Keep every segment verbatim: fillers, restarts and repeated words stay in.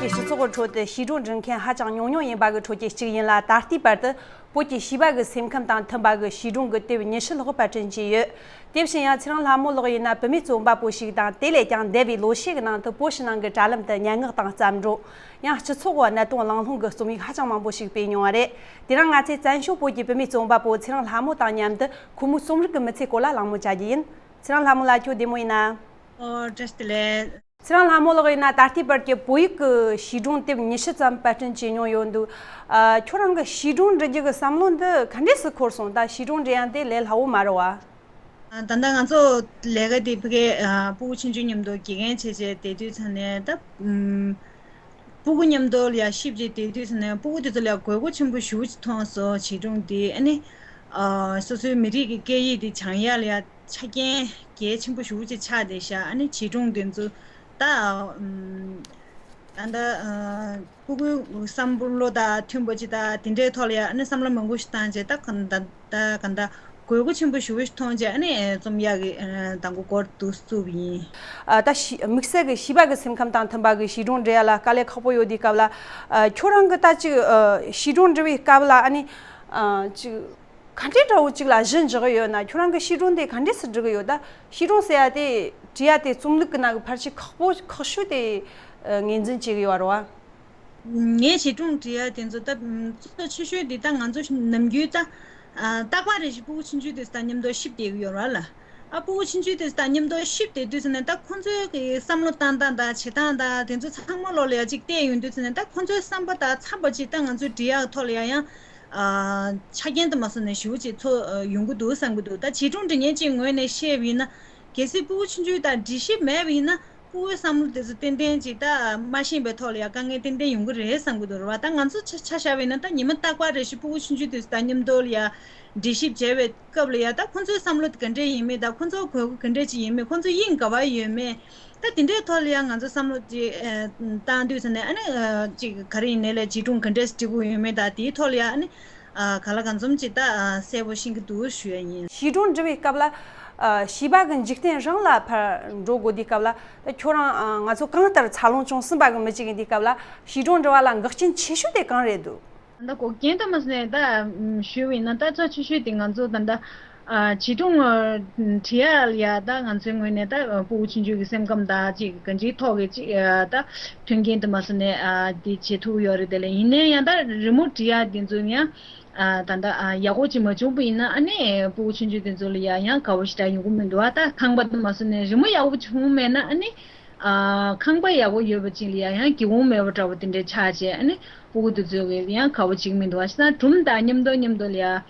སྤྱི་ཚོགས་ཀྱི་ཁྲོད་དུ་བྱིས་སྒྲུང་འབྲི་མཁན་ཧ་ཅང་ཉུང་ཉུང་ཡིན་པ་གི་ཁྲོད་ཀྱི་གཅིག་ཡིན་ལ། ད་ལྟའི་བར་དུ་བོད་ཀྱི་བྱིས་པ་གི་སེམས་ཁམས་དང་མཐུན་པ་གི་བྱིས་སྒྲུང་གི་དེབ་ཉི་ཤུ་ལྷག་པར་སྐྲུན་བྱས་ཡོད། དེ་བཞིན་ཡང་ཚེ་རིང་ལྷ་མོ་ལགས་ཡིན་ན་བུད་མེད་རྩོམ་པ་པོ་ཞིག་དང་། དེ་ལས་ཀྱང་འདས་པའི་ལོ་ཤས་ཀྱི་ནང་དུ་བོད་ཕྱི་ནང་གི་དྲ་ལམ་དུ་སྙན་ངག་དང་བརྩམས་སྒྲུང་། ཡང་སྤྱི་ཚོགས་ཀྱི་གནད་དོན་གླེང་སློང་གི་རྩོམ་ཡིག་ཧ་ཅང་མང་པོ་ཞིག་སྤེལ་མྱོང་བ་རེད། དེ་རིང་ང་ཚོས་བཙན་བྱོལ་བོད་ཀྱི་བུད་མེད་རྩོམ་པ་པོ་ཚེ་རིང་ལྷ་མོ་དང་མཉམ་དུ་ཁོ་མོའི་རྩོམ་རིག་གི་མི་ཚེའི་སྐོར་ལ་གླེང་མོལ་བྱ་རྒྱུ་ཡིན། ཚེ་རིང་ལྷ་མོ་ལགས། ཁྱོད་བདེ་མོ་ཡིན་ན། ཨོ། བཀྲ་ཤིས་བདེ་ལེགས། ཚེ་རིང་ལྷ་མོ་ལགས་ཡིན་ན་ད་ལྟའི་བར་གྱི་བོད་ཡིག་གི་བྱིས་སྒྲུང་དེབ་ཉི་ཤུ་ཙམ་པར་སྐྲུན་བྱས་མྱོང་ཡོད་འདུག་ཨ། ཁྱོད་རང་གི་བྱིས་སྒྲུང་འབྲི་རྒྱུ་གི་བསམ་བློ་འདི་ག་འདྲས་སུ་འཁོར་སོང་། ད་བྱིས་སྒྲུང་འབྲི་ཡ་དེ་ལས་སླ་བོ་མ་རེད་བ། ད་ལྟ་ང་ཚོ་ལས་ཀ་དེ་ཕ་གིའི་ཨ་སྤུ་གུ་ཆུང་ཆུང་མཉམ་དུ་དགེ་རྒན་བྱས་བྱས་བསྡད་དུས་ཙམ་ནས། ད་ཨུམ་སྤུ་གུ་མཉམ་དུ་ལ་ཡ་གཤིབ་བྱས་བསྡད་དུས་ཙམ་ནས་སྤུ་གུ་དེ་ཚོ་ལ་ཡ་དགོས་མཁོ་ཆེན་པོ་ཞེ་པོ་ཅིག་མཐོང་སོང་། བྱིས་སྒྲུང་དེ་ཨ་ནི་ཨ་སོ་སོའི་མི་རིགས་ཀྱི་སྐད་ཡིག་དེ་སྦྱང་ཡ་ལ་ཡ་ཆ་རྐྱེན་གལ་ཆེན་པོ་ཞེ་པོ་ཅིག་ཆགས་བསྡད་ཤག་ཨ་ནི་བྱིས་སྒྲུང་དེ་ཚོ་ད་ཨུམ་ད་ལྟ་ཨ་སྤུ་གུའི་བསམ་བློ་དང་མཐུན་པ་ཅིག་དང་དེ་འདྲའི་ཐོག་ལ་ཡ་ཨ་ནི་བསམ་བློ་མང་པོ་ཞིག་བཏང་བྱས། ད་ག་ད་ད་ག་ད་དགོས་མཁོ་ཆེན་པོ་ཞེ་པོ་ཞིག་མཐོང་བྱས། ཨ་ནི་རྩོམ་ཡག་གི་ཨ་དང་པོ་སྐོར་དུ་བཙུགས་པ་ཡིན། ཨ། ད་བྱིས་དམིགས་བསལ་གྱི་བྱིས་པ་གི་སེམས་ཁམས་དང་མཐུན་པ་གི་བྱིས་སྒྲུང་འབྲི་ཡ་ལ་དཀའ་ལས་ཁག་པོ་ཡོད་དུས་སྐབས་ལ། ཨ། ཁྱོད་རང་གི་ད་ཅིག་ཨ་བྱིས་སྒྲུང་འབྲི་བའི་སྐབས་ལ་ཨ་ནི་ཨ་ཅིག་ག་འདྲའི་འདྲ་བོ་ཅིག་ལ་གཞི་འཇོག་གི་ཡོད་ན། ཁྱོད་རང་གི་བྱིས་སྒྲུང་དེ་ག་འདྲས་སུ་འབྲི་གི་ཡོད། ད་བྱིས་སྒྲུང་ཟེར་ཡ་དེ་འབྲི་ཡ་དེ་རྩོམ་ལུགས་ཀྱི་ནང་གི་ཕལ་ཆེར་ཁག་པོ་ཁག་ཤོས་དེ་ངོས་འཛིན་བྱེད་ཀྱི་ཡོད་རེད་བ། ངས་བྱིས་སྒྲུང་འབྲི་ཡ་དེ་ཚོ་ད་གཙོ་ཆེ་ཤོས་དེ་ད་ང་ཚོ་ནམ་རྒྱུན་ད་ཨ་རྟག་པར་རེ་བཞིན་སྤུ་གུ་ཆུང་ཆུང་དེ་ཚོ་དང་མཉམ་དུ་གཤིབ་བསྡད་ཀྱི་ཡོད་རེད་ལ། ཨ་སྤུ་གུ་ཆུང་ཆུང་དེ་ཚོ་དང་མཉམ་དུ་གཤིབ་བསྡད་དུས་ཙམ་ནས། ད་ཁོ་ཚོའི་གི་བསམ་བློ་བཏང་སྟངས་དང་བྱེད་སྟངས་དང་དེ་ཚོ་ཚང་མ་ལོག་ལ་ཡ་ཅིག་བལྟས་ཡོང་དུས་ཙམ་ནས། ད་ཁོ་ཚོའི་བསམ་པ་དང་འཚམས་པ་ཅིག་ད་ང་ཚོའི་འབྲི་ཡག་ཐོག་ལ་ཡ་ཡང་ཨ་ཆ་རྐྱེན་དུ་མ་སོང་ནས་ཞེ་པོ་ཅིག་ཚོ་ཡོང་གི་འདུག་བསམ་གི་འདུག་ད་བྱིས་སྒྲུང་འབྲི་མཁན་ཅིག་ངོས་ནས་བཤད་པ་ཡིན་ན། གལ་སྲིད་སྤུ་གུ་ཆུང་ཆུང་དང་འབྲི་གཤིབ་མེད་པ་ཡིན་ན། སྤུ་གུའི་བསམ་བློ་དེ་ཚོ་ཏན་ཏན་ཅིག་ད་མ་ཤེས་པའི་ཐོག་ལ་ཡ་དཀའ་ངལ་ཏན་ཏན་ཡོང་གི་རེད་བསམ་གི་འདུག་རེད་བ། ད་ང་ཚོ་ཆ་ཆ་བཞག་པ་ཡིན་ན། ད་ཉི་མ་རྟག་པར་རེ་བཞིན་སྤུ་གུ་ཆུང་ཆུང་དེ་ཚོ་དང་མཉམ་དུ་ལ་ཡ་འབྲི་གཤིབ་བྱས་པའི་སྐབས་ལ་ཡ། ད་ཁོ་ཚོའི་བསམ་བློ་དེ་ག་འདྲས་ཡིན་མིན་དང་། ཁོ་ཚོ་དགོས་མཁོ་ག་འདྲས་ཅིག་ཡིན་མིན། ཁོ་ཚོ་དབྱིངས་ག་པར་ཡོད་མེད། ད་དེ་འདྲའི་ཐོག་ལ་ཡ་ང་ཚོ་བསམ་བློ་ཅིག་ཨ་བཏང་དུས་ཙམ་ནས། ཨ་ནི་ཨ་ཅིག་ག་རེ་ཡིན་ནའི་ལས་བྱིས་སྒྲུང་ག་འདྲས་འབྲི་དགོས་ཡོད་མེད་དང་། དེའི་ཐོག་ལ་ཡ་ཨ་ནི་ཨ་ག་ལ་གང་འཚམ་ཅིག་ད་ཨ་གསལ་པོ་ཤེས་ཀྱི་འདུག་ཞུ་ཡ་ཡིན། བྱིས་སྒྲུང་འབྲི་བའི་སྐབས་ལ་ཨ་བྱིས་པ་གི་འཇིག་རྟེན་རང་ལ་ཕར་འགྲོ་དགོས་དུས་སྐབས་ལ། ད་ཁྱོད་རང་ཨ་ང་ཚོ་གང་ལྟར་འཚར་ལོངས་བྱུང་ཟིན་པ་གི་མི་གཅིག་ཡིན་དུས་སྐབས་ལ། བྱིས་སྒྲུང་འབྲི་བ་ལ་འགག་རྐྱེན་ཆེ་ཤོས་དེ་གང་རེད་འདུག་ད་འགོག་རྐྱེན་དུ་མ་སོང་ནས་ད་ཞུས་པ་ཡིན་ན། ད་གཙོ་ཆེ་ཤོས་དེ་ང་ཚོ་ད་ལྟ་ཨ་བྱིས་སྒྲུང་ཨ་འབྲི་ཡ་ལ་ཡ། ད་ང་ཚོའི་ངོས་ནས་ད་སྤུ་གུ་ཆུང་ཆུང་གི་སེམས་ཁམས་དང་ཅིག་ག་འདྲའི་ཐོག་གི་ཅིག་ཨ་ད་མཐུན་རྐྱེན་དུ་མ་སོང་ནས་ཨ་དེ་བྱེད་ཐུབ་ཡོད་རེད། དེ་ལས་ཡིན་ནའི་ཡང་ད་རི་མོ་འབྲི་ཡ་དེ་ཚོ་ཡང་ཨ་ད་ལྟ་ཨ་ཡག་པོ་ཅིག་མ་བྱུང་པ་ཡིན་ན། ཨ་ནི་སྤུ་གུ་ཆུང་ཆུང་དེ་ཚོ་ལ་ཡ་ཡང་དགའ་པོ་ཞེ་དྲག་ཡོང་གི་མི་འདུག་ཨ་ད་ཁང་པ་དུ་མ་སོང་ནས་རི་མོ་ཡག་པོ་བྱུང་མེད་ན། ཨ་ནི་ཨ་ཁང་པ་ཡག་པོ་ཡོད་པ་ཅིག་ལ་ཡ་ཡང་སྒེའུ་ཁུང་མེད་པ་འདྲ་བོ་དེ་འདྲའི་ཆགས་བྱས། ཨ་ནི་སྤུ་གུ་དེ་ཚོ་གི་ཡང་དགའ་པོ་བྱེད་ཀྱི་མི་འདུག་ཨ་ཤི་ན་སྒྲུང་དང་མཉམ་དུ་མཉམ་དུ་ལ་ཡ།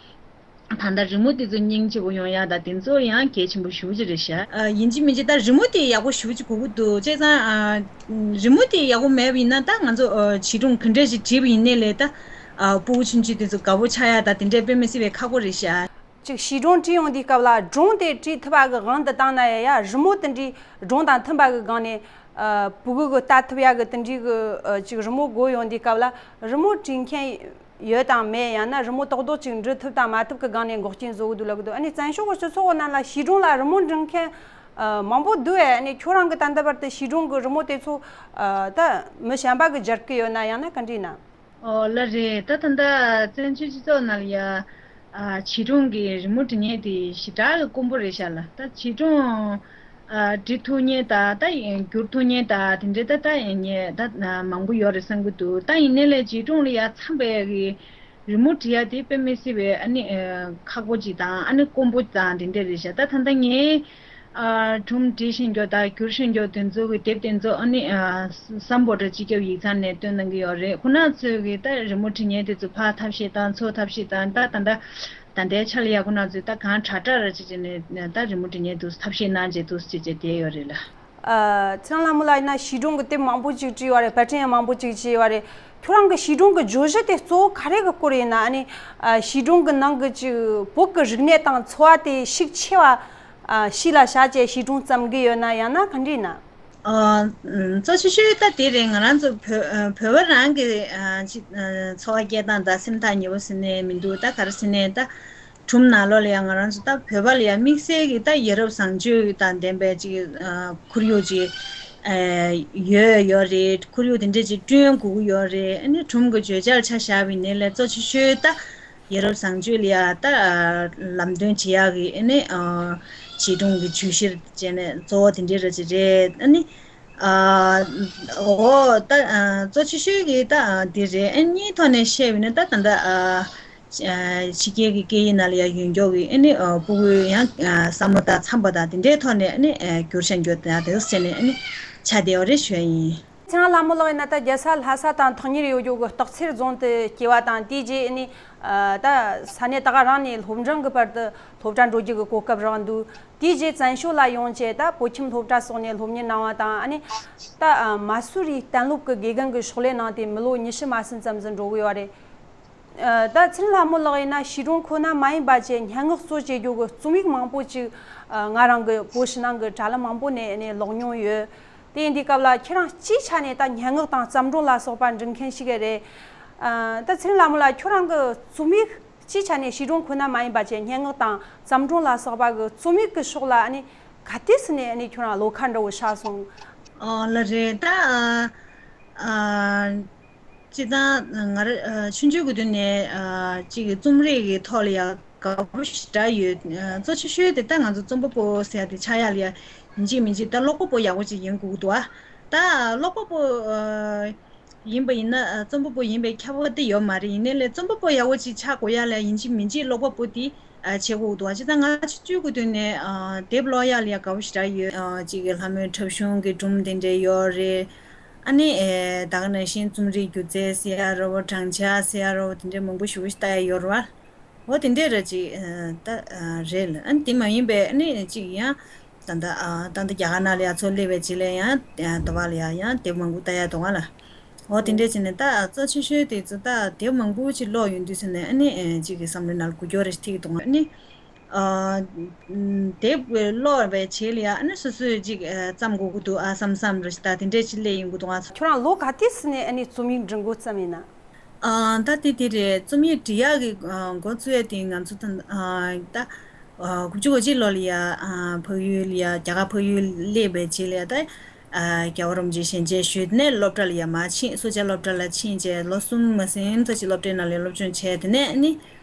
ད་ལྟ་རི་མོ་དེ་ཚོ་སྙིང་རྗེ་པོ་ཡོང་ཡ་དང་དེ་ཚོ་ཡང་གལ་ཆེན་པོ་ཞེ་པོ་ཅིག་རེད་ཤག་ཨ་ཡིན་གཅིག་མིན་གཅིག་ད་རི་མོ་དེ་ཡག་པོ་ཞེ་པོ་ཅིག་དགོས་ཀྱི་འདུག་བྱས་ཙང་ཨ་རི་མོ་དེ་ཡག་པོ་མེད་པ་ཡིན་ན། ད་ང་ཚོ་ཨ་བྱིས་སྒྲུང་ག་འདྲས་ཞིག་བྲིས་པ་ཡིན་ནའི་ལས། ད་ཨ་སྤུ་གུ་ཆུང་ཆུང་དེ་ཚོ་དགའ་པོ་ཆགས་ཡ་དང་དེ་འདྲས་དཔེ་མི་སྲིད་པའི་ཁག་པོ་རེད་ཤག་ཅིག་བྱིས་སྒྲུང་བྲིས་ཡོང་དུས་སྐབས་ལ། སྒྲུང་དེ་བྲིས་ཐུབ་པ་གི་དབང་དུ་བཏང་ན་ཡང་། ཡ་རི་མོ་དེ་འདྲའི་སྒྲུང་དང་མཐུན་པ་གི་སྒང་ནས་ཨ་སྤུ་གུ་གི་ལྟ་ཐུབ་ཡ་གི་དེ་འདྲའི་གི་ཨ་ཅིག་རི་མོ་དགོས་ཡོང་དུས་སྐབས་ལ། རི་མོ་བྲིས་མཁན་ཡོད་དང་མེད། ཡང་ན་རི་མོ་ཏག་ཏག་ཅིག་འབྲི་ཐུབ་དང་མ་ཐུབ་ཀྱི་སྒང་ནས་འགོག་རྐྱེན་བཟོ་གི་འདུག་ལབ་གི་འདུག་ཨ་ནི་བཙན་བྱོལ་གྱི་སྤྱི་ཚོགས་ནང་ལ་བྱིས་སྒྲུང་ལ་རི་མོ་འབྲི་མཁན་ཨ་མང་པོ་འདུག་ཨེ། ཨ་ནི་ཁྱོད་རང་གི་ད་ལྟ་བར་དུ་བྱིས་སྒྲུང་གི་རི་མོ་དེ་ཚོ་ཨ་ད་མི་གཞན་པ་གིས་སྦྱར་གི་ཡོད་ན། ཡང་ན་ག་འདྲ་ཡིན་ན། ཨོ་ལགས་རེད། ད་ད་ལྟ་བཙན་བྱོལ་སྤྱི་ཚོགས་ནང་ལ་ཡ་ཨ་བྱིས་སྒྲུང་གི་རི་མོ་འབྲི་མཁན་དེ་ཞེ་དྲག་གི་དཀོན་པོ་རེད་ཤག་ལ། ད་བྱིས་སྒྲུང་ཨ་འབྲི་ཐུབ་མཁན་དང་། ད་བསྒྱུར་ཐུབ་མཁན་དང་དེ་འདྲའི་ད་ད་ངས་ད་མང་པོ་ཡོད་རེད་བསམ་གྱི་འདུག་ད་ཡིན་ནའི་ལས་བྱིས་སྒྲུང་ལ་ཡ་འཚམ་པའི་གི་རི་མོ་འབྲི་ཡ་དེ་དཔེ་མི་སྲིད་པའི་ཨ་ནི་ཨ་ཁག་པོ་ཅིག་དང་། ཨ་ནི་དཀོན་པོ་དང་དེ་འདྲ་རེད་ཤག་ད་ད་ལྟ་ངའི་ཨ་སྒྲུང་འབྲི་ཤེས་མཁན་དང་བསྒྱུར་ཤེས་མཁན་དེ་ཚོ་གི་དེབ་དེ་ཚོ་ཨ་ནི་ཨ་སམ་བྷོ་ཊ་སྤྱི་ཁྱབ་ཡིག་ཚང་ནས་བཏོན་གནང་གི་ཡོད་རེད། ཁོ་ན་ཚོས་གི་ད་རི་མོ་འབྲི་མཁན་དེ་ཚོ་ཕར་ཐབས་ཤེས་དང་ཚུར་ཐབས་ཤེས་དང་། ད་ད་ད་ད་ལྟའི་ཆ་ལ་ཡ་ཁོ་ན་ཚོས་ད་གང་དྲག་དྲག་ར་ཅིག་བྱས་ནས་ད་རི་མོ་འབྲི་མཁན་དེ་ཚོ་ཐབས་ཤེས་གནང་བྱས་འདུག་ཅེས་བྱས་བསྡད་ཡོད་རེད་ལ། ཨ་ཚེ་རིང་ལྷ་མོ་ལགས་ཡིན་ན་བྱིས་སྒྲུང་གི་དེབ་མང་པོ་ཅིག་བྲིས་ཡོད་རེད། པར་སྐྲུན་ཡང་མང་པོ་ཅིག་བྱས་ཡོད་རེད། ཁྱོད་རང་གི་བྱིས་སྒྲུང་གི་བརྗོད་གཞི་དེ་གཙོ་བོ་ག་རེ་གི་སྐོར་ཡིན་ན། ཨ་ནི་ཨ་བྱིས་སྒྲུང་གི་ནང་གི་ཅིག་བོད་ཀྱི་རིག་གནས་དང་འཚོ་བ་དེ་ཤུགས་ཆེ་བ་ཨ་གཞི་ལ་བཞག་བྱས་བྱིས་སྒྲུང་བརྩམས་ཀྱི་ཡོད་ན། ཡང་ན་ག་འདྲ་ཡིན་ན། ཨ་གཙོ་ཆེ་ཤོས་ད་དེ་རེད། ང་རང་ཚོ་བོད་ཨ་བོད་པ་རང་གི་ཨ་ཅིག་ཨ་འཚོ་བ་སྐྱེལ་སྟངས་དང་སེམས་ཐག་ཉེ་པོ་ཟེར་ནས་མི་འདུག་ད་ག་རེ་ཟེར་ནས་ད། སྒྲུང་ནང་ལོགས་ལ་ཡང་ང་རང་ཚོ་ད་བོད་པ་ལ་ཡང་དམིགས་བསལ་གྱི་ད་ཡ་རབས་བཟང་སྤྱོད་དང་ལྡན་པའི་ཅིག་ཨ་ཁོར་ཡུག་ཅིག་ ཡོད་ཡོད་རེད། ཁོར་ཡུག་དེ་འདྲས་ཅིག་བསྐྲུན་དགོས་ཀྱི་ཡོད་རེད། ཨ་ནི་སྒྲུང་གི་བརྗོད་བྱར་ཆ་བཞག་པ་ཡིན་ནའི་ལས་གཙོ་ཆེ་ཤོས་ད་ཡ་རབས་བཟང་སྤྱོད་ལ་ཡ་ད་ལམ་སྟོན་བྱེད་ཡག་གི་ཨ་ནི་བྱིས་སྒྲུང་གི་བརྗོད་གཞིར་བྱས་ནས་གཙོ་བོ་དེ་འདྲས་ར་ཅིག་རེད། ཨ་ནི་ཨ་འོ་ད་གཙོ་ཆེ་ཤོས་ཀྱི་ད་འདི་རེད། ཨ་གཉིས་ཐོག་ནས་བཤད་པ་ཡིན་ན་ད་ད་ལྟ་ཕྱི་རྒྱལ་གྱི་སྐད་ཡིག་ནང་ལ་ཡང་ཡོད་མགྱོགས་ཀྱི་ཨ་ནི་ཕྲུ་གུའི་ཡང་བསམ་བློ་དང་འཚམས་པ་དང་དེ་འདྲའི་ཐོག་ནས་ཨ་ནི་བསྒྱུར་བྱ་འགྱུར་དང་དེ་ཟེར་ནས་ཨ་ནི་ཆ་བསྡད་པ་རེད་ཞུ་ཡ་ཡིན། ཚེ་རིང་ལྷ་མོ་ལགས་ཡིན་ན་ད་རྒྱལ་ས་ལྷ་ས་དང་ཐག་ཉེར་ཡོད་རྒྱུ་གི་སྟག་འཚེར་རྫོང་དུ་སྐྱེས་པ་དང་དེའི་རྗེས་ཨ་ནི་ད་ས་གནས་ད་ག་རང་ནས་སློབ་འབྲིང་གི་བར་དུ་སློབ་གྲྭ་འགྲོ་རྒྱུ་གི་གོ་སྐབས་རག་འདུག་དེའི་རྗེས་བཙན་བྱོལ་ལ་ཡོང་བྱས་ད་བོད་ཁྱིམ་སློབ་གྲྭ་སོགས་ནས་སློབ་གཉེར་གནང་བ་དང་ཨ་ནི་ད་མ་སུ་རི་གཏན་སློབ་ཀྱི་དགེ་རྒན་གྱི་ཕྱག་ལས་གནང་སྟེ་མི་ལོ་ཉི་ཤུ་མ་ཟིན་ཙམ་ཟིན་འགྲོ་གི་ཡོད་རེད། ད་ཚེ་རིང་ལྷ་མོ་ལགས་ཡིན་ན་བྱིས་སྒྲུང་ཁོ་ན་མ་ཡིན་པ་བྱས་སྙན་ངག་གཙོ་བྱེད་རྒྱུ་གི་རྩོམ་ཡིག་མང་པོ་ཅིག་ང་རང་གི་བོད་ཕྱི་ནང་གི་དྲ་ལམ་མང་པོ་ནས་ནས་ཀློག་མྱོང་ཡོད། དེ་ཡིན་དུས་སྐབས་ལ་ཁྱེད་རང་སྤྱིའི་ཆ་ནས་ད་སྙན་ངག་དང་བརྩམས་སྒྲུང་ལ་སོགས་པ་འབྲི་མཁན་ཞིག་རེད། ད་ཚེ་རིང་ལྷ་མོ་ལགས་ཁྱོད་རང་གི་རྩོམ་ཡིག་སྤྱིའི་ཆ་ནས་བྱིས་སྒྲུང་ཁོ་ན་མ་ཡིན་པ་བྱས་སྙན་ངག་དང་བརྩམས་སྒྲུང་ལ་སོགས་པ་གི་རྩོམ་ཡིག་གི་ཕྱོགས་ལ་ཨ་ནི་ག་དུས་སུ་ནས་ཨ་ནི་ཁྱོད་རང་བློ་ཁ་འདྲ་བོ་ཆགས་སོང་། ཨོ་ལ་རེད་ད། ཨ། སྤྱིར་བཏང་ང་རང་ཆུང་ཆུང་གི་དུས་ནས་ཅིག་རྩོམ་རིག་གི་ཐོག་ལ་ཡང་དགའ་པོ་ཞེ་དྲག་ཡོད། གཙོ་ཆེ་ཤོས་དེ་ད་ང་ཚོ་རྩོམ་པ་པོ་ཟེར་ཡ་དེ་ཆགས་ཡག་ལ་ཡ་ཡིན་གཅིག་མིན་གཅིག་ད་ཀློག་པ་པོ་ཡག་པོ་ཅིག་ཡིན་དགོས་ཀྱི་འདུག་ཨ་ད་ཀློག་པ་པོ་ཡིན་པ་ཡིན་ན་རྩོམ་པ་པོ་ཡིན་པའི་ཁྱབ་པ་དེ་ཡོད་མ་རེད། ཡིན་ནའི་ལས་རྩོམ་པ་པོ་ཡག་པོ་ཅིག་ཆགས་དགོས་ཡག་ལ་ཡིན་གཅིག་མིན་གཅིག་ཀློག་པ་པོ་དེ་བྱེད་དགོས་ཀྱི་འདུག་ཨ་སྤྱིར་བཏང་ང་ཆུང་ཆུང་གི་དུས་ནས་དེབ་ཀློག་ཡག་ལ་ཡ་དགའ་པོ་ཞེ་དྲག་ཡོད། གཅིག་གི་ལྷ་མོའི་འཁྲབ་གཞུང་གི་སྒྲུང་དེ་འདྲ་ཡོད་རེད། ཨ་ནི་ཨེ་ད་ག་ནང་བཞིན་རྩོམ་རིག་སྒྱུ་རྩལ་ཟེར་ཡ་རེད་བ། སྦྲང་ཆར་ཟེར་ཡ་རེད་བ། དེ་འདྲའི་མང་པོ་ཞེ་པོ་ཞིག་ལྟ་ཡ་ཡོད་རེད་བ། འོ་དེ་འདྲའི་ར་ཅིག་ཨ་ད་ཨ་རེད་ལ། ཨ་ནི་དེ་མ་ཡིན་པའི་ཨ་ནི་ཅིག་ཡང་ད་ལྟ་ཨ་ད་ལྟ་རྒྱ་གར་ནང་ལ་ཡ་ཚུར་སླེབས་པའི་རྗེས་ལ་ཡང་ཨ་ད་བར་ལ་ཡ་ཡང་དེབ་མང་པོ་ལྟ་ཡ་འདུག་ག་ལ། འོ་དེ་འདྲའི་བྱས་ནས་ད་གཙོ་ཆེ་ཤོས་དེ་ཚོ་ད་དེབ་མང་པོ་ཅིག་ཀློག་ཡོང་དུས་ཙ་ནས་ཨ་ནི་ཨ་ཅིག་གི་བསམ་བློའི་ནང་ལ་འགུལ་སྐྱོད་རེ་ཞིག་ཐེབས་ཀྱི་འདུག་ག་ཨ་ནི། ཨ། དེབ་ཀློག་པའི་རྗེས་ལ་ཡ་ཨ་ནི་སོ་སོས་ཅིག་ཨ་བརྩམ་དགོས་ཀྱི་འདུག་ཨ་བསམ་བསམ་རེ་ཞིག་ད་དེ་འདྲས་ཅིག་སླེབས་ཡོང་གི་འདུག་ཨ། ཁྱོད་རང་ལོ་ག་དུས་སུ་ནས་ཨ་ནི་རྩོམ་ཡིག་འབྲི་འགོ་བརྩམས་ཡིན་ན། ཨ་ད་དེ་དེ་རེད། རྩོམ་ཡིག་འབྲི་ཡག་གི་ཨ་འགོ་བཙུགས་ཡ་དེ་ང་ཚོ་ད་ཨ་ད་ཨ་དགུ་བཅུ་གོ་གཅིག་ལོ་ལ་ཡ་ཨ་འཕགས་ཡུལ་ལ་ཡ་རྒྱ་གར་འཕགས་ཡུལ་སླེབས་པའི་རྗེས་ལ་ཡ་ད་ཨ་རྒྱལ་བ་རིན་པོ་ཆེ་ཞལ་མཇལ་ཞུས་ནས་སློབ་གྲྭ་ལ་ཡ་མར་ཕྱིན། སུ་ཇཱ་སློབ་གྲྭ་ལ་ཕྱིན་རྗེས་ལོ་གསུམ་མ་ཟིན་ཙམ་ཞིག་སློབ་གྲྭའི་ནང་ལ་སློབ་སྦྱོང་བྱས། དེ་ནས་ཨ་ནི།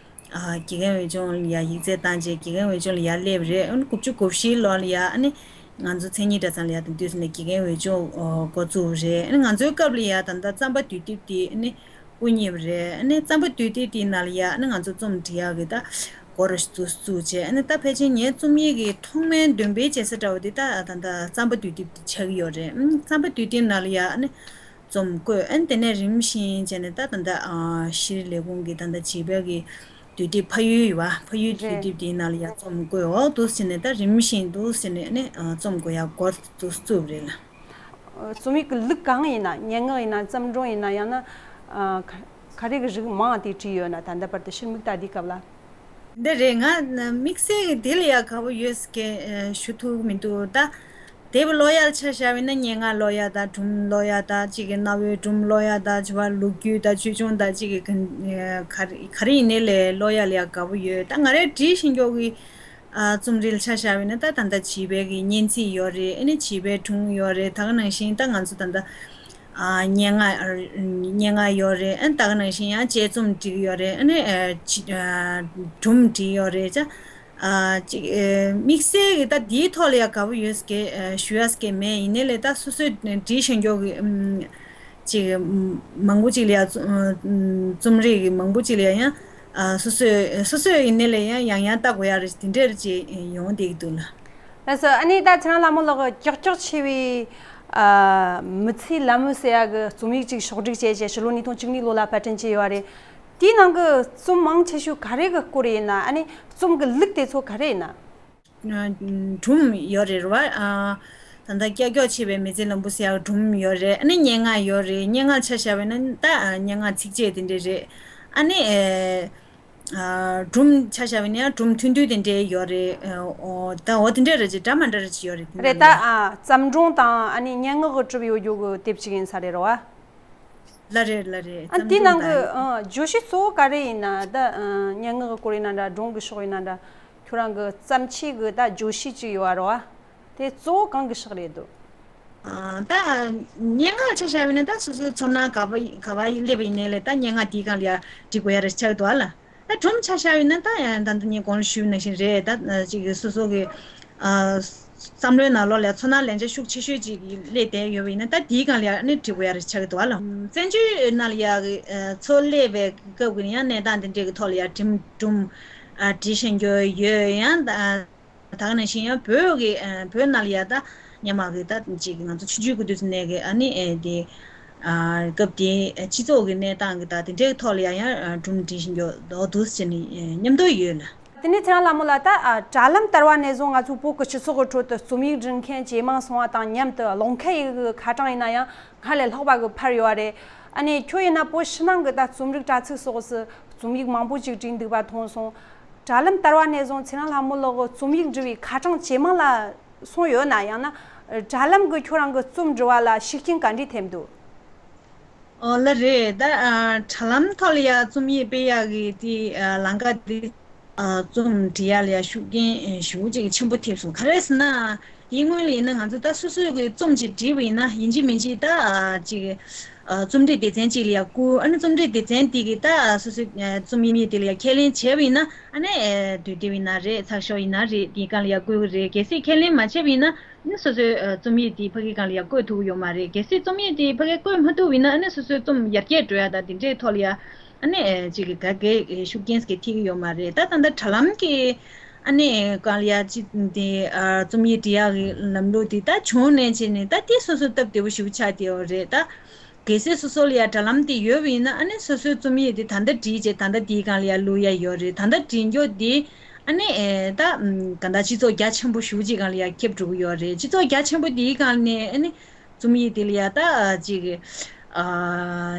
ཨ་དགེ་རྒན་འོས་སྦྱོང་ལ་ཡ་ཡིག་ཚད་བཏང་རྗེས་དགེ་རྒན་འོས་སྦྱོང་ལ་ཡ་སླེབས་རེད། ཨ་ནི་དགུ་བཅུ་གོ་བཞི་ལོ་ལ་ཡ་ཨ་ནི་ང་ཚོ་མཚན་ཉིད་གྲྭ་ཚང་ལ་ཡ་དེ་དུས་ནས་དགེ་རྒན་འོས་སྦྱོང་འགོ་བཙུགས་རེད། ཨ་ནི་ང་ཚོའི་སྐབས་ལ་ཡ་ད་ལྟ་རྩམ་པ་དུས་དེབ་དེ་ཨ་ནི་དབུ་བརྙེས་པ་རེད། ཨ་ནི་རྩམ་པ་དུས་དེབ་དེའི་ནང་ལ་ཡ་ཨ་ནི་ང་ཚོ་རྩོམ་འབྲི་ཡག་གི་ད་འགོ་རུ་བཙུགས་བཙུགས་བྱས། ཨ་ནི་ད་ཕལ་ཆེར་ངའི་རྩོམ་ཡིག་གི་ཐོག་མའི་འདོན་སྤེལ་བྱེད་ས་འདྲ་བོ་དེ་ད་ད་ལྟ་རྩམ་པ་དུས་དེབ་དེ་ཆགས་ཀྱི་ཡོད་རེད། ཨ་ནི་རྩམ་པ་དུས་དེབ་ནང་ལ་ཡ་ཨ་ནི། རྩོམ་བཀོད། ཨ་ནི་དེ་ནས་རིམ་བཞིན་བྱས་ནས་ད་ད་ལྟ་ཨ་ཤེས་རིག་ལས་ཁུངས་ཀྱི་ད་ལྟ་བྱིས་པའི་གི་དུས་དེབ་ཕ་ཡུལ་ཡོད་པ། ཕ་ཡུལ་དུས་རེད། དེབ་དེའི་ནང་ལ་ཡང་རྩོམ་བཀོད། འོ་འདུག་ཟེར་ནས་ད་རིམ་བཞིན་འདུག་ཟེར་ནས་ཨ་ནི་ཨ་རྩོམ་བཀོད་ཡག་འགོ་བཙུགས་བཙུགས་པ་རེད་ལ། རྩོམ་ཡིག་གི་ལུགས་གང་ཡིན་ན། སྙན་ངག་ཡིན་ན། བརྩམས་སྒྲུང་ཡིན་ན། ཡང་ན་ཨ་ག་ག་རེ་གི་རིགས་མང་དེ་བྲིས་ཡོད་ན། ད་ལྟ་བར་དུ་ཕྱིར་མིག་ལྟ་དུས་སྐབས་ལ། འདི་རེད། ང་དམིགས་བསལ་གྱི་དེ་ལ་ཡ་དགའ་པོ་ཡོད་ཟེར་མཁན་ཞུ་ཐུབ་ཀྱི་མི་འདུག་ད་དེབ་ཀློག་ཡག་ཆ་བཞག་པ་ཡིན་ན་སྙན་ངག་ཀློག་ཡག་དང་སྒྲུང་ཀློག་ཡག་དང་གཅིག་གི་གནའ་བོའི་སྒྲུང་ཀློག་ཡག་དང་བྱ་བ་ལོ་རྒྱུས་དང་ཆོས་འབྱུང་དང་གཅིག་གི་ག་ག་རེ་ཡིན་ནའི་ལས་ཀློག་ཡག་ལ་ཡ་དགའ་པོ་ཡོད། ད་ང་རའི་འབྲི་བཞིན་མགྱོགས་ཀྱི་ཨ་རྩོམ་རིག་ལ་ཆ་བཞག་པ་ཡིན་ན་ད་ད་ལྟ་བྱིས་པའི་གི་སྙན་ཚིག་ཡོད་རེད། ཨ་ནི་བྱིས་པའི་སྒྲུང་ཡོད་རེད། ད་ག་ནང་བཞིན་ད་ང་ཚོ་ད་ལྟ། ཨ་སྙན་ངག་སྙན་ངག་ཡོད་རེད། ཨ་ད་ག་ནང་བཞིན་ཡང་དཔྱད་རྩོམ་བྲིས་ཡོད་རེད། ཨ་ནི་ཨ་ཅི་ཨ་སྒྲུང་བྲིས་ཡོད་རེད་ཅ། ཨ་ཅིག་ཨ་དམིགས་བསལ་གྱི་ད་འདིའི་ཐོག་ལ་ཡ་དགའ་པོ་ཡོད་ཀྱི་ཨ་ཞུ་ཡ་ཀྱི་མེད། ཡིན་ནའི་ལས་ད་སོ་སོའི་འབྲི་ཤེས་མགྱོགས་ཀྱི་ཨམ་ཅིག་མང་པོ་ཅིག་ལ་ཡ་རྩོམ་རིག་གི་མང་པོ་ཅིག་ལ་ཡ་ཡང་ཨ་སོ་སོའི་སོ་སོའི་ཡིན་ནའི་ལས་ཡང་ཡང་ཡང་ལྟ་དགོས་ཡ་རེད། དེ་འདྲ་རེད་ཅེས་ཡོང་བསྡད་ཀྱི་འདུག་ལ། ལགས་སོ། ཨ་ནི་ད་ཚེ་རིང་ལྷ་མོ་ལགས་ཀྱི་ཀྱག་ཀྱོག་ཆེ་བའི་ཨ་མི་ཚེའི་ལམ་ཟེར་ཡ་གི་རྩོམ་ཡིག་ཅིག་ཕྱོགས་སྒྲིག་བྱས་བྱས་ཕྱི་ལོ་ཉིས་སྟོང་བཅུ་གཉིས་ལོ་ལ་པར་སྐྲུན་བྱས་ཡོད་རེད། དེའི་ནང་གི་རྩོམ་མང་ཆེ་ཤོས་ག་རེ་གི་སྐོར་ཡིན་ན། ཨ་ནི་རྩོམ་གི་ལུགས་དེ་ཚོ་ག་རེ་ཡིན་ན། སྒྲུང་ཡོད་རེད་རེད་བ། ཨ་ད་ལྟ་ཀྱག་ཀྱོག་ཆེ་བའི་མི་ཚེའི་ལམ་བུ་ཟེར་ཡ་སྒྲུང་ཡོད་རེད། ཨ་ནི་སྙན་ངག་ཡོད་རེད། སྙན་ངག་ཆ་བཞག་པ་ཡིན་ན་ད་སྙན་ངག་ཚིགས་བཅད་དེ་འདྲས་རེད། ཨ་ནི་ཨེ། ཨ་སྒྲུང་ཆ་བཞག་པ་ཡིན་ན་ཡང་སྒྲུང་ཐུང་ཐུང་དེ་འདྲས་ཡོད་རེད། ཨོ་ད་འོ་དེ་འདྲས་རེད་ཅེ་འདྲ་མ་འདྲ་རེད་ཅེ་ཡོད་རེད། དེ་རེད། ད་ནང་ལ་ཨ་བརྩམས་སྒྲུང་དང་ཨ་ནི་སྙན་ངག་གི་གྲུབ་ཡོད་རྒྱུ་གི་དེབ་ཅིག་ཡིན་ས་རེད་རོ་ཨ། ལ་རེད་ལ་རེད། ཨ་བརྩམས་དེ་སྒྲུང་ནང་གི་དང་ཨ་བརྗོད་གཞི་གཙོ་བོ་ག་རེ་ཡིན་ན། ད་ཨ་སྙན་ངག་གི་སྐོར་ཡིན་ན་འདྲ། སྒྲུང་གི་ཕྱོགས་ཡིན་ན་འདྲ། ཁྱོད་རང་གི་བརྩམས་ཆོས་གི་ད་བརྗོད་གཞི་ཅིག་ཡོད་རོ་ཨ། དེ་གཙོ་བོ་གང་གི་ཕྱོགས་རེད་འདུག་ཨ་ད་སྙན་ངག་ཆ་བཞག་པ་ཡིན་ན་ད་སོ་སོའི་ཚོར་སྣང་ག་པར་ག་པར་སླེབས་པ་ཡིན་ནའི་ལས་ད་སྙན་ངག་དེའི་སྒང་ལ་ཡ་འབྲི་དགོས་ཡ་རེད་ཆགས་འདུག་ཨ་ལ། ད་སྒྲུང་ཆ་བཞག་པ་ཡིན་ན་ད་ཡང་ད་ལྟ་ངས་གོང་ལ་ཞུས་པ་ནང་བཞིན་རེད། ད་ཅིག་སོ་སོ་གི་ཨ་བསམ་བློའི་ནང་ལོགས་ལ་ཚོར་སྣང་ལན་ཆ་ཤུགས་ཆེ་ཤོས་ཅིག་སླེབས་བསྡད་ཡོད་པ་ཡིན་ན་ད་དེའི་སྒང་ལ་ཡ་ཨ་ནི་འབྲི་དགོས་ཡ་རེད་ཆགས་འདུག་ཨ་ལ། བཙན་བྱོལ་ནང་ལ་ཡ་གི་ཨ་འཚོ་སླེབས་པའི་སྐབས་ཀྱི་ཡང་གནས་སྟངས་དེ་འདྲའི་གི་ཐོག་ལ་ཡ་འབྲི་སྒྲུང་ཨ་འབྲི་ཤེས་རྒྱུ་ཡོད། ཡང་ད་ད་ག་ནང་བཞིན་ཡང་བོད་ཀྱི་ཨ་བོད་ནང་ལ་ཡ་ད་སྔོན་མ་གི་ད་ཅིག་ང་ཚོ་ཆུང་ཆུང་གི་དུས་ནས་གི་ཨ་ནི་ཨེ་དེ་ཨ་སྐབས་དེའི་སྤྱི་ཚོགས་ཀྱི་གནས་སྟངས་ཀྱི་ད་དེ་འདྲའི་ཐོག་ལ་ཡ་ཡང་ཨ་སྒྲུང་འབྲི་བཞིན་ཡོད་འདུག་ཟེར་ནས་ཨེ་མཉམ་དུ་ཡོད་ལ། དེ་ནས་ཚེ་རིང་ལྷ་མོ་ལགས། ད་ཨ་དྲ་ལམ་དར་བ་ནས་བཟུང་ང་ཚོ་བོད་ཀྱི་སྤྱི་ཚོགས་ཀྱི་ཁྲོད་དུ་རྩོམ་ཡིག་འབྲི་མཁན་ཇེ་མང་སོང་བ་དང་མཉམ་དུ་ཀློག་མཁན་ཡི་གི་ཁ་གྲངས་ཡིན་ན་ཡང་སྔར་ལས་ལྷག་པ་གི་འཕར་ཡོད་པ་རེད། ཨ་ནི་ཁྱོད་ཡིན་ན་བོད་ཕྱི་ནང་གི་ད་རྩོམ་རིག་དྲ་ཚིགས་སོགས་སུ་རྩོམ་ཡིག་མང་པོ་ཅིག་བྲིས་འདུག་པ་མཐོང་སོང་། དྲ་ལམ་དར་བ་ནས་བཟུང་ཚེ་རིང་ལྷ་མོ་ལགས་ཀྱི་རྩོམ་ཡིག་འབྲི་བའི་ཁ་གྲངས་ཇེ་མང་ལ་སོང་ཡོད་ན། ཡང་ན་དྲ་ལམ་གྱིས་ཁྱོད་རང་གི་རྩོམ་འབྲི་བ་ལ་ཤུགས་རྐྱེན་ག་འདྲས་ཐེབས་འདུག་ཨོ་ལགས་རེད། ད་ཨ་དྲ་ལམ་ཐོག་ལ་ཡ་རྩོམ་ཡིག་སྤེལ་ཡག་གི་དེ་ཨ་ལམ་ཁ་དེ་ཨ་རྩོམ་འབྲི་ཡག་ལ་ཡ་ཤུགས་རྐྱེན་ཨེ་ཞེ་པོ་ཅིག་ཆེན་པོ་ཐེབས་སོང་། ག་རེ་ཟེར་ན་དེའི་སྔོན་ལ་ཡིན་ན་ང་ཚོ་ད་སོ་སོའི་གི་རྩོམ་ཅིག་བྲིས་པ་ཡིན་ན་ཡིན་གཅིག་མིན་གཅིག་ད་ཨ་ཅིག་ཨ་རྩོམ་སྒྲིག་སྡེ་ཚན་ཅིག་ལ་ཡ་བསྐུར། ཨ་ནི་རྩོམ་སྒྲིག་སྡེ་ཚན་དེ་གི་ད་སོ་སོའི་ཨ་རྩོམ་ཡིག་དེ་ལ་ཡ་ཁས་ལེན་བྱས་པ་ཡིན་ན་ཨ་ནི་ཨེ་དུས་དེབ་ཡིན་ན་རེད། ཚགས་ཤོག་ཡིན་ན་རེད། དེའི་སྒང་ལ་ཡ་བསྐུར་གི་རེད། གལ་སྲིད་ཁས་ལེན་མ་བྱས་པ་ཡིན་ན། ནི་སོ་སོའི་ཨ་རྩོམ་ཡིག་དེ་ཕ་གི་སྒང་ལ་ཡ་བཀོད་ཐུབ་ཀྱི་ཡོད་མ་རེད། གལ་སྲིད་རྩོམ་ཡིག་དེ་ཕ་གི་བཀོད་མ་ཐུབ་པ་ཡིན་ན་ཨ་ནི་སོ་སོའི་རྩོམ་ཡར་རྒྱས་འགྲོ་ཡ་དང་དེ་འདྲའི་ཐོག་ལ་ཡ་ཨ་ནི་ཨེ་ཅིག་གི་ག་གེ་ཤུགས་རྐྱེན་ཟེར་ཐེབས་ཀྱི་ཡོད་མ་རེད། ད་ད་ལྟ་དྲ་ལམ་གྱི་ཨ་ནི་སྒང་ལ་ཡ་ཅིག་དེ་ཨ་རྩོམ་ཡིག་འབྲི་ཡག་གི་ལམ་ལུགས་དེ་ད་བྱུང་ནས་བྱས་ནས་ད་དེ་སོ་སོ་སྟབས་བདེ་པོ་ཞེ་པོ་ཆགས་བསྡད་ཡོད་རེད། ད་གལ་སྲིད་སོ་སོ་ལ་ཡ་དྲ་ལམ་དེ་ཡོད་པ་ཡིན་ན་ཨ་ནི་སོ་སོའི་རྩོམ་ཡིག་དེ་ད་ལྟ་བྲིས་བྱས་ད་ལྟ་དེའི་སྒང་ལ་ཡ་བླུག་ཡ་ཡོད་རེད། ད་ལྟ་བྲིས་རྒྱུ་དེ་ཨ་ནི་ཨེ་ད་ཨམ་གང་ལྟར་སྤྱི་ཚོགས་རྒྱ་ཆེན་པོ་ཞེ་པོ་ཅིག་སྒང་ལ་ཡ་ཁྱབ་འགྲོ་གི་ཡོད་རེད། སྤྱི་ཚོགས་རྒྱ་ཆེན་པོ་དེའི་སྒང་ནས་ཨ་ནི་རྩོམ་ཡིག་དེ་ལ་ཡ་ད་ཅིག་ཨ་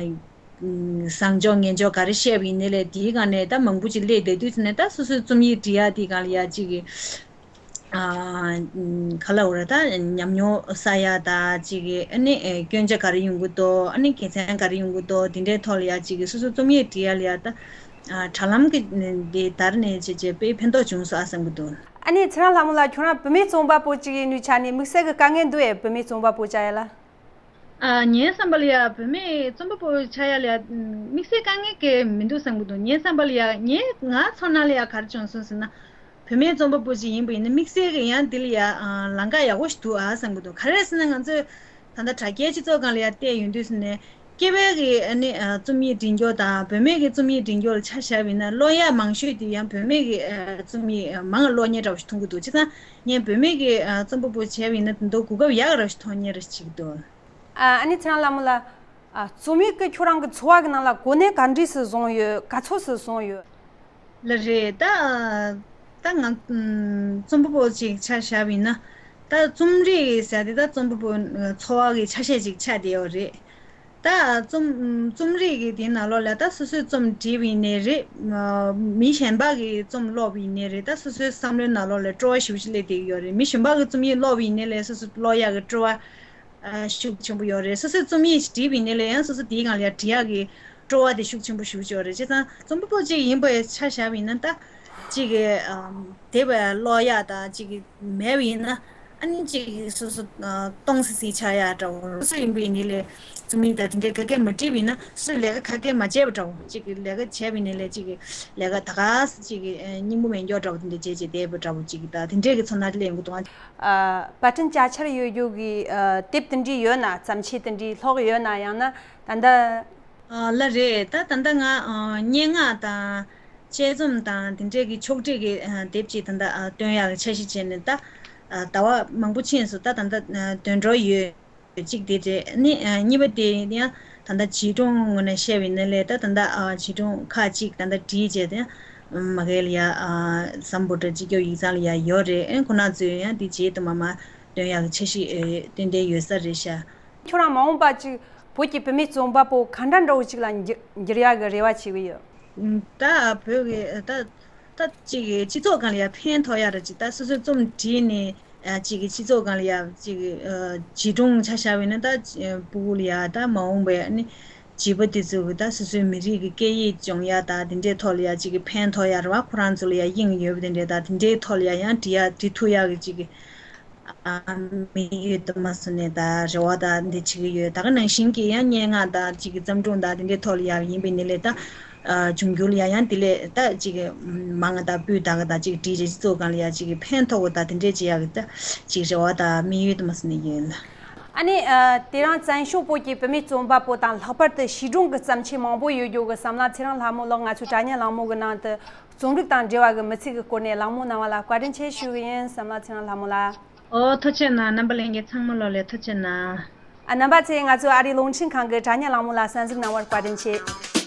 ཨམ་བཟང་ཕྱོགས་ངན་ཕྱོགས་ག་རེ་བཤད་པ་ཡིན་ནའི་ལས་དེའི་སྒང་ནས་ད་མང་པོ་ཅིག་སླེབས་བསྡད་དུས་ཙམ་ནས་ད་སོ་སོའི་རྩོམ་ཡིག་འབྲི་ཡ་དེའི་སྒང་ལ་ཡ་ཅིག་ཨ་ཨམ་ག་ལབ་དགོས་རེད། ད་ཉམས་མྱོང་བསགས་ཡ་ད་ཅིག་ཨ་ནི་ཨེ་སྐྱོན་ཆ་ག་རེ་ཡོང་གི་འདུག་ཨ་ནི་དགེ་མཚན་ག་རེ་ཡོང་གི་འདུག་དེ་འདྲའི་ཐོག་ལ་ཡ་ཅིག་སོ་སོའི་རྩོམ་ཡིག་འབྲི་ཡ་ལ་ཡ་ད་ཨ་དྲ་ལམ་གྱི་འདི་དར་ནས་བྱས་བྱས་དཔེ་ཕན་ཐོགས་བྱུང་སོང་ཨ་བསམ་གྱི་འདུག་ཨ་ནི་ཚེ་རིང་ལྷ་མོ་ལགས། ཁྱོད་རང་བུད་མེད་རྩོམ་པ་པོ་ཅིག་ཡིན་དུས་ཆ་ནས་དམིགས་བསལ་གྱི་དཀའ་ངལ་འདུག་ཨེ། བུད་མེད་རྩོམ་པ་པོ་ཆགས་ཡ་ལ། ཨ་ངའི་བསམ་པ་ལ་ཡ་བུད་མེད་རྩོམ་པ་པོ་ཆགས་ཡ་ལ་ཡ་དམིགས་བསལ་དཀའ་ངལ་གང་ཡང་མི་འདུག་བསམ་གྱི་འདུག་ངའི་བསམ་པ་ལ་ཡ་ངའི་ང་ཚོ་ནང་ལ་ཡ་ག་རེ་བྱུང་སོང་ཟེར་ན། བུད་མེད་རྩོམ་པ་པོ་ཅིག་ཡིན་པ་ཡིན་ན་དམིགས་བསལ་གྱི་ཡང་འདི་ལ་ཡ་ཨ་ལམ་ཁ་ཡག་པོ་ཞིག་འདུག་ཨ་བསམ་གྱི་འདུག་ག་རེ་ཟེར་ན་ང་ཚོས་ད་ལྟ་དྲ་རྒྱའི་སྤྱི་ཚོགས་སྒང་ལ་ཡ་བལྟས་ཡོང་དུས་ཟེར་ནས་སྐྱེས་པའི་གི་ཨ་ནི་ཨ་རྩོམ་ཡིག་འབྲི་རྒྱུ་དང་བུད་མེད་ཀྱི་རྩོམ་ཡིག་འབྲི་རྒྱུ་ལ་ཆ་བཞག་པ་ཡིན་ན་ཀློག་ཡག་མང་ཤོས་དེ་ཡང་བུད་མེད་ཀྱི་ཨ་རྩོམ་ཡིག་ཨ་མང་ཀློག་མཁན་འདྲ་བོ་ཞིག་མཐོང་གི་འདུག་བྱས་ཙང་ངས་བུད་མེད་ཀྱི་ཨ་རྩོམ་པ་པོ་བྱས་པ་ཡིན་ན་དེ་འདྲ་གོ་སྐབས་ཡག་འདྲ་བོ་ཞིག་མཐོང་མཁན་རེ་ཞིག་འདུག་ཨ་ཨ་ནི་ཚེ་རིང་ལྷ་མོ་ལགས། ཨ་རྩོམ་ཡིག་གིས་ཁྱོད་རང་གི་འཚོ་བ་གི་ནང་ལ་གོ་གནས་ག་འདྲས་སུ་བཟུང་ཡོད། ག་ཚོད་སུ་བཟུང་ཡོད། ལགས་རེད། ད་ད་ང་ཨམ་རྩོམ་པ་པོ་ཅིག་ཆ་བཞག་པ་ཡིན་ན་ད་རྩོམ་རིག་ཟེར་དེ་ད་རྩོམ་པ་པོ་འཚོ་བ་གི་ཆ་ཤས་ཅིག་ཆགས་བསྡད་ཡོད་རེད། ད་རྩོམ་རྩོམ་རིག་གི་དེའི་ནང་ལོགས་ལ་ད་སོ་སོའི་རྩོམ་བྲིས་པ་ཡིན་ནའི་རེད། མི་གཞན་པ་གི་རྩོམ་ཀློག་པ་ཡིན་ནའི་རེད། ད་སོ་སོའི་བསམ་བློའི་ནང་ལོགས་ལ་སྤྲོ་བ་ཞེ་པོ་ཅིག་སླེབས་བསྡད་ཀྱི་ཡོད་རེད། མི་གཞན་པ་གི་རྩོམ་ཡིག་ཀློག་པ་ཡིན་ནའི་ལས་སོ་སོ་ཀློག་ཡག་གི་སྤྲོ་བ་ཨ་ཤུགས་ཆེན་པོ་ཡོད་རེད། སོ་སོའི་རྩོམ་ཡིག་བྲིས་པ་ཡིན་ནའི་ལས་ཡང་སོ་སོ་དེའི་སྒང་ལ་ཡང་འབྲི་ཡག་གི་སྤྲོ་བ་དེ་ཤུགས་ཆེན་པོ་ཞེ་པོ་ཅིག་ཡོད་རེད། བྱས་ཙང་རྩོམ་པ་པོ་གཅིག་ཡིན་པའི་ཆ་བཞག་པ་ཡིན་ན་ད་གཅིག་གི་ཨམ་དེབ་ཀློག་ཡག་དང་གཅིག་གི་མེད་པ་ཡིན་ན་ཨ་ནི་གཅིག་གི་སོ་སོ་ཨ་སྟོང་སི་སི་ཆགས་ཡག་འདྲ་བོ། སོ་སོ་ཡིན་པ་ཡིན་ནའི་ལས་རྩོམ་ཡིག་དང་དེ་འདྲའི་ག་གེ་མ་བྲིས་པ་ཡིན་ན་སོ་སོས་ལས་ཀ་ག་གེ་མ་བྱས་པ་འདྲ་བོ། གཅིག་གི་ལས་ཀ་བྱས་པ་ཡིན་ནའི་ལས་གཅིག་གི་ལས་ཀ་ད་ག་སེ་གཅིག་གི་ཨ་སྙིང་པོ་མེད་མཁན་འདྲ་བོ་དེ་འདྲ་བྱས་བྱས་བསྡད་པ་འདྲ་བོ་གཅིག་གི་ད་དེ་འདྲའི་གི་ཚོར་སྣང་སླེབས་ཡོང་གི་འདུག་ཨ། ཨ་པར་སྐྲུན་བྱ་འཆར་ཡོད་རྒྱུ་གི་ཨ་དེབ་དེ་འདྲའི་ཡོད་ན། བརྩམས་ཆོས་དེ་འདྲའི་ཀློག་ཡོད་ན། ཡང་ན་ད་ལྟ། ཨ་ལགས་རེད། ད་ད་ལྟ་ང་ཨ་སྙན་ངག་དང་དཔྱད་རྩོམ་དང་དེ་འདྲའི་གི་ཕྱོགས་སྒྲིག་གི་ཨ་དེབ་ཅིག་ད་ལྟ་ཨ་བཏོན་ཡག་གི་འཆར་གཞི་བྱས་ནས་ད་ཨ་ཟླ་བ་མང་པོ་ཕྱིན་སོང་། ད་ད་ལྟ་ཨ་འདོན་འགྲོ་ཡོད། གཅིག་དེ་རེད། ནི་ཨ་གཉིས་པ་དེ་ཡང་ད་ལྟ་བྱིས་སྒྲུང་ངོས་ནས་བཤད་པ་ཡིན་ན་ལས་ད་ད་ལྟ་ཨ་བྱིས་སྒྲུང་ཁག་ཅིག་ད་ལྟ་བྲིས་བྱས་ཏེ་མ་གི་ལ་ཡ་ཨ་སམ་བྷོ་ཊ་སྤྱི་ཁྱབ་ཡིག་ཚང་ལ་ཡ་ཡོད་རེད། ཨེ་ཁོང་རྣམ་ཚོས་ཡང་དེ་རྗེས་དུ་མ་མ་བཏོན་ཡག་གི་འཆར་གཞི་ཨེ་བཏོན་བསྡད་ཡོད་ས་རེད་ཤག་ཁྱོད་རང་མ་འོངས་པ་ཅིག་བོད་ཀྱི་བུད་མེད་རྩོམ་པ་པོ་ག་འདྲ་འདྲ་བོ་ཅིག་ལ་འགྱུར་འགྱུར་ཡག་གི་རེ་བ་བྱེད་ཀྱི་ཡོད། ད་བོད་ཀྱི་ད་ད་ཅིག་གི་སྤྱི་ཚོགས་སྒང་ལ་ཡ་ཕན་ཐོགས་ཡ་ར་ཅིག་ད་སོ་སོའི་རྩོམ་བྲིས་ནས་ཨ་ཅིག་གི་སྤྱི་ཚོགས་སྒང་ལ་ཡ་ཅིག་གི་ཨ་བྱིས་སྒྲུང་ཆ་བཞག་པ་ཡིན་ན་ད་ཨ་ཕྲུ་གུ་ལ་ཡ་ད་མ་འོངས་པའི་ཨ་ནི་བྱིས་པ་དེ་ཚོ་གི་ད་སོ་སོའི་མི་རིགས་ཀྱི་སྐད་ཡིག་སྦྱོང་ཡ་ད་དེ་འདྲའི་ཐོག་ལ་ཡ་ཅིག་གི་ཕན་ཐོགས་ཡ་ར་བ། ཁོ་རང་ཚོ་ལ་ཡ་དབྱིངས་ཡོད་པ་དེ་འདྲའི་ད་དེ་འདྲའི་ཐོག་ལ་ཡ་ཡང་བྲིས་ཡ་བྲིས་ཐུབ་ཡ་གི་ཅིག་གི་ དམིགས་ཡུལ་དུ་མ་སོང་ནས་ད་རེ་བ་ད་འདི་བྱེད་ཀྱི་ཡོད། ད་ག་ནང་བཞིན་གྱི་ཡང་སྙན་ངག་ད་ཅིག་གི་བརྩམས་སྒྲུང་ད་དེ་འདྲའི་ཐོག་ལ་ཡང་ཡིན་པའི་ནི་ལས་ད་འབྱུང་འགྱུར་ལ་ཡང་ཡང་དེ་ལས་ད་ཅིག་གི་མང་ང་ད་སྤུས་དག་གི་ད་ཅིག་བྲིས་རྗེས་སྤྱི་ཚོགས་སྒང་ལ་ཡང་ཅིག་གི་ཕན་ཐོགས་གི་ད་དེ་འདྲའི་ཅིག་ཡག་གི་ད་ཅིག་རེ་བ་ད་དམིགས་ཡུལ་དུ་མ་སོང་ནས་ཡོད་ལ། ཨ་ནི་དེ་རིང་བཙན་བྱོལ་བོད་ཀྱི་བུད་མེད་རྩོམ་པ་པོ་དང་ལྷག་པར་དུ་བྱིས་སྒྲུང་གི་བརྩམས་ཆོས་མང་པོ་ཡོད་རྒྱུ་གི་བསམ་ལ་ཚེ་རིང་ལྷ་མོ་ལགས་ང་ཚོའི་དྲ་བརྙན་གླེང་མོལ་གི་ནང་དུ་རྩོམ་རིག་དང་འབྲེལ་བ་གི་མི་ཚེ་གི་སྐོར་ནས་གླེང་མོལ་གནང་བ་ལ་བཀའ་དྲིན་ཆེ་ཞུ་གི་ཡིན། བསམ་ལ་ཚེ་རིང་ལྷ་མོ་ལགས། ཨོ་ཐུགས་རྗེ་གནང་། རྣམ་པ་ལྷན་རྒྱས་ཚང་མ་ལོ་ལ་ཐུགས་རྗེ་གནང་། ཨ་རྣམ་པ་ཚོས་ང་ཚོའི་ཨ་རིའི་རླུང་འཕྲིན་ཁང་གི་དྲ་བརྙན་གླེང་མོལ་ལ་གསན་གཟིགས་གནང་བར་བཀའ་དྲིན་ཆེ།